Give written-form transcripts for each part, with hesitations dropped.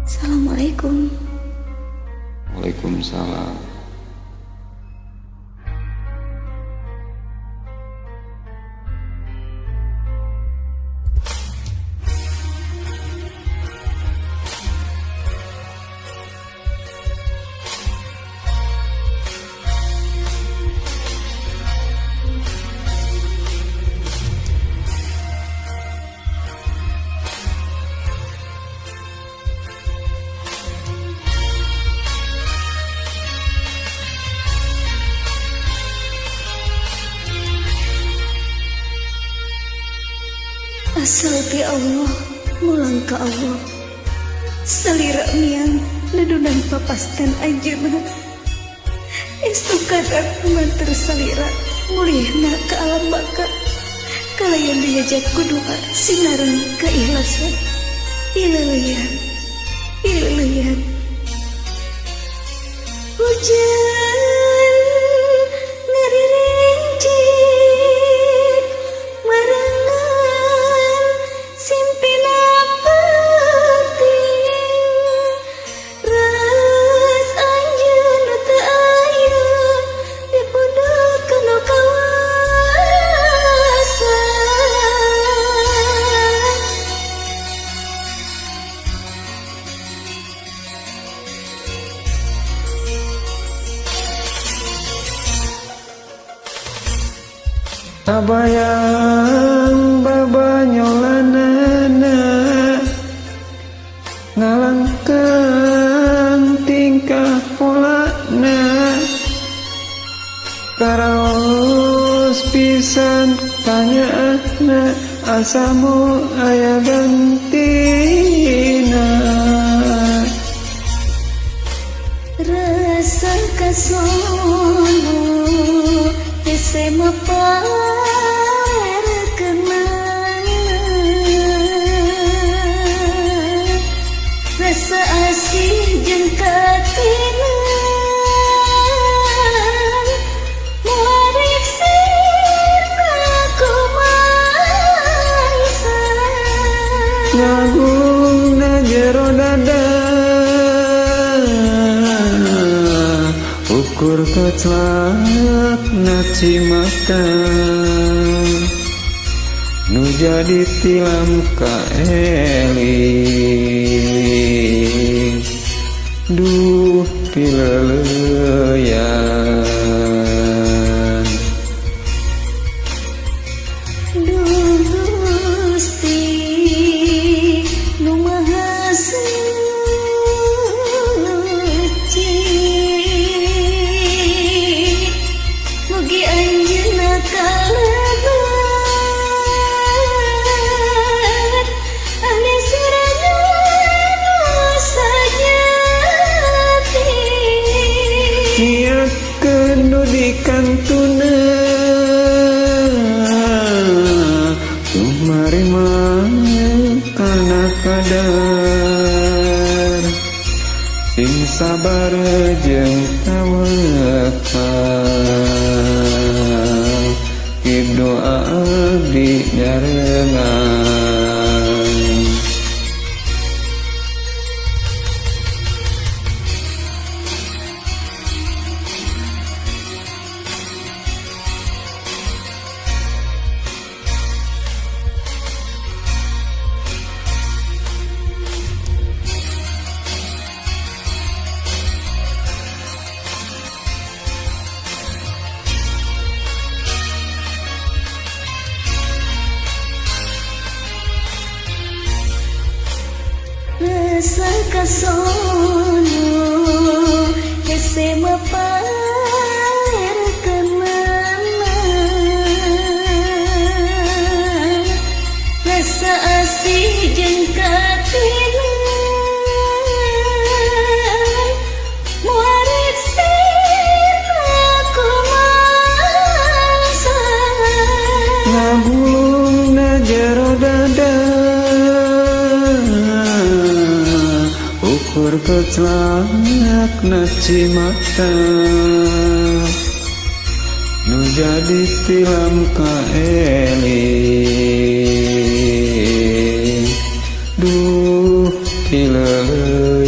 Assalamualaikum. Waalaikumsalam. Asal ti Allah mulang ka Allah salira miang nedunan papasten anjeunna estukan aku nganter salira mulihna ka alam baka kalayan diajak ku doa sinareng keikhlasan ileuyan ileuyan hujan ngarirencik marengan simpina peuting ras anjeun teu aya dipundhut kana kawasa. Tabayang babanyolanana ngalangkeun tingkah polana karaos pisan tanyaanna asamu aya gantina. Rasa kasono hese mapaer kenangan rasa asih jeung katinan muarik sirna kumangsa ngagulungna jero dada ukur keclak cimata nu jadi tilam kaeling duh pileleuyan. Duh Gusti nu Maha Suci mugi anjeunna kalebet ane sirana nu sajati nyiapkeun nu dikantuna tumarima kana kadar sing sabar jeung tawakal keep doa abdi nyarengan. Rasa kasono hese mapaer kenana rasa asih jeung katinan muarik sirna kumangsa ngagulungna jero dada ukur keclak cimata nu jadi tilam kaeling duh pileleuyan.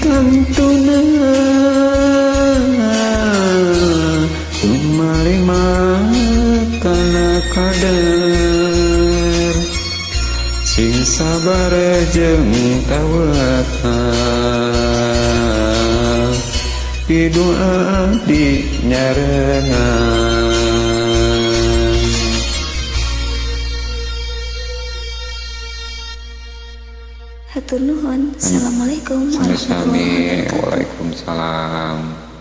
Tantuna tumalima kana kader sing sabar jeung tawakal pidoa di nyarengan. Hatur nuhun. Assalamualaikum Sami-sami. warahmatullahi wabarakatuh. Waalaikumsalam.